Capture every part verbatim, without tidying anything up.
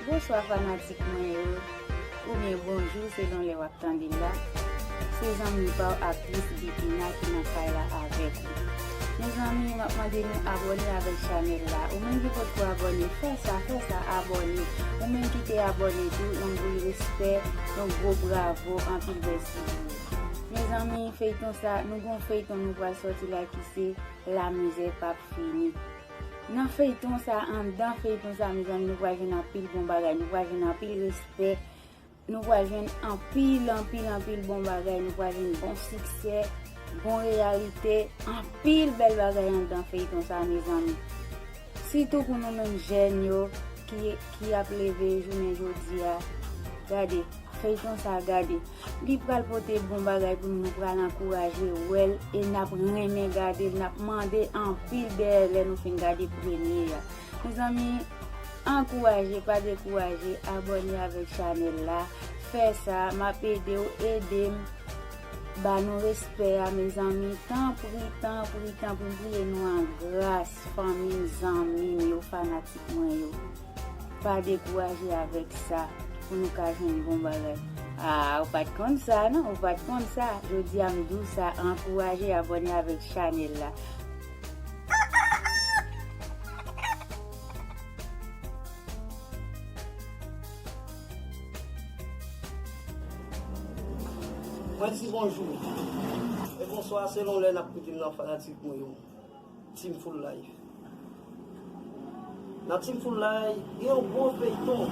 Bonswa fanatik mwen yo, oubyen bonjou selon lè w ap tande l la. Se zanmi pa w aktris Bikina ki nan kay la avèk ou. Mezanmi, m ap mande nou abòne avèk chanèl la. Ou menm ki potko abòne, fè sa, fè sa, abòne. Ou menm ki te abòne tou, yon boul respè, yon gwo bravo, anpil mèsi pou ou. Mezanmi, feyton sa, nou gon feyton nou pral sòti la ki se Lamizè p ap fini. Nan feyton sa, anndan feyton sa, mezanmi, nou pral jwenn anpil bon bagay, nou pral jwenn anpil respè, nou pral jwenn anpil, anpil, anpil bon bagay, nou pral jwenn bon siksè, bon reyalite, anpil bèl bagay anndan feyton sa, mezanmi. Sitou pou nou menm jèn yo ki, ki ap leve jounen jodi a, gade, feyton sa, gade. Li pral pote bon bagay pou nou, nou pral ankouraje wè l e n ap renmen gade l, n ap mande anpil dèyè lè nou fin gade premye a. Mezanmi, ankouraje, pa dekouraje, abòne avèk chanèl la. Fè sa, m ap ede w, ede m. Ba nou respè a, mezanmi. Tanpri, tanpri, tanpri, m priye nou an gras, fanmi m, zanmi m yo, fanatik mwen yo. Pa dekouraje avèk sa, pou nou ka jwenn bon bagay. Ah, ou pa t konn sa, non? Ou pa t konn sa? Jodi a, m di w sa, ankouraje, abòne avèk chanèl la. Mwen di bonjou e bonswa selon lè n ap koute m nan, fanatik mwen yo. Team Full Life. Nan Team Full Life, gen yon gwo feyton.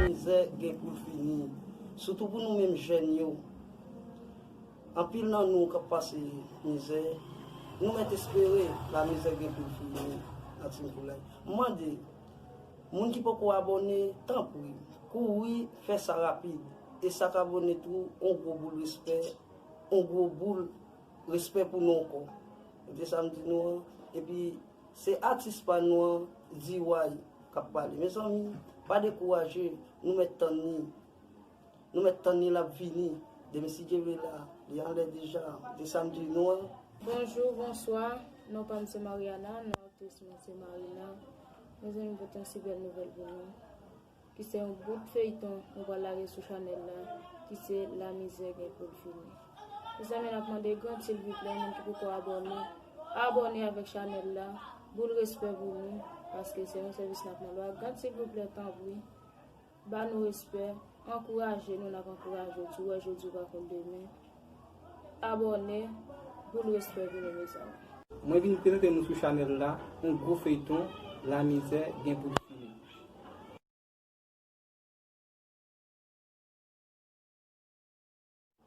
Mizè gen pou l fini. Sitou pou nou menm jèn yo. Anpil nan nou k ap pase mizè, nou mèt espere lamizè gen pou l fini nan Team Full Life. M mande, moun ki poko abòne, tanpri, kouri fè sa rapid. E sa k abòne tou, on gwo boul respè, on gwo boul respè pou nou ankò. Se sa m di nou an. Epi, se atis pa nou an, D-Y, k ap pale. Mezanmi, pa dekouraje, nou mèt tann li. Nou mèt tann li, l ap vini. Demen si Dye vle la, li anlè deja. Se sa m di nou an. Bonjou, bonswa. Non pa m se Mariana, non aktris mwen se Marina. Mezanmi, m pote yon si bèl nouvèl pou nou. Ki se yon bout feyton nou pral lage sou chanèl la, ki se Lamizè gen pou l fini. Mezanmi, n ap mande grann silvouplè, moun ki poko abòne, abòne avèk chanèl la, boul respè pou nou, paske se yon sèvis n ap mande w a. Grann silvouplè, tanpri, ba nou respè, ankouraje nou, n ap ankouraje w, di w wè jodi w pa konn demen. Abòne, boul respè pou nou, mezanmi. Mwen vin prezante nou sou chanèl la, yon gwo feyton, Lamizè gen pou l fini.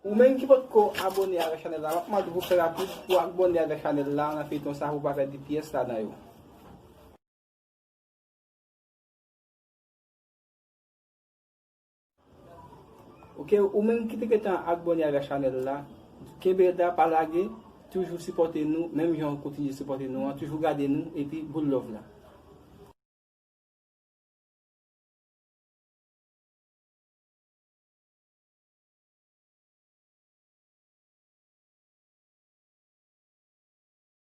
Ou menm ki potko abòne avèk chanèl la, m ap mande pou fè rapid pou abòne avèk chanèl la nan feyton sa pou pa pèdi pyès ladan yo. Oke, ou menm ki te gentan abòne avèk chanèl la, kenbe la, pa lage, toujou sipòte nou, menm jan w kontinye sipòte nou an, toujou gade nou, epi boul love la.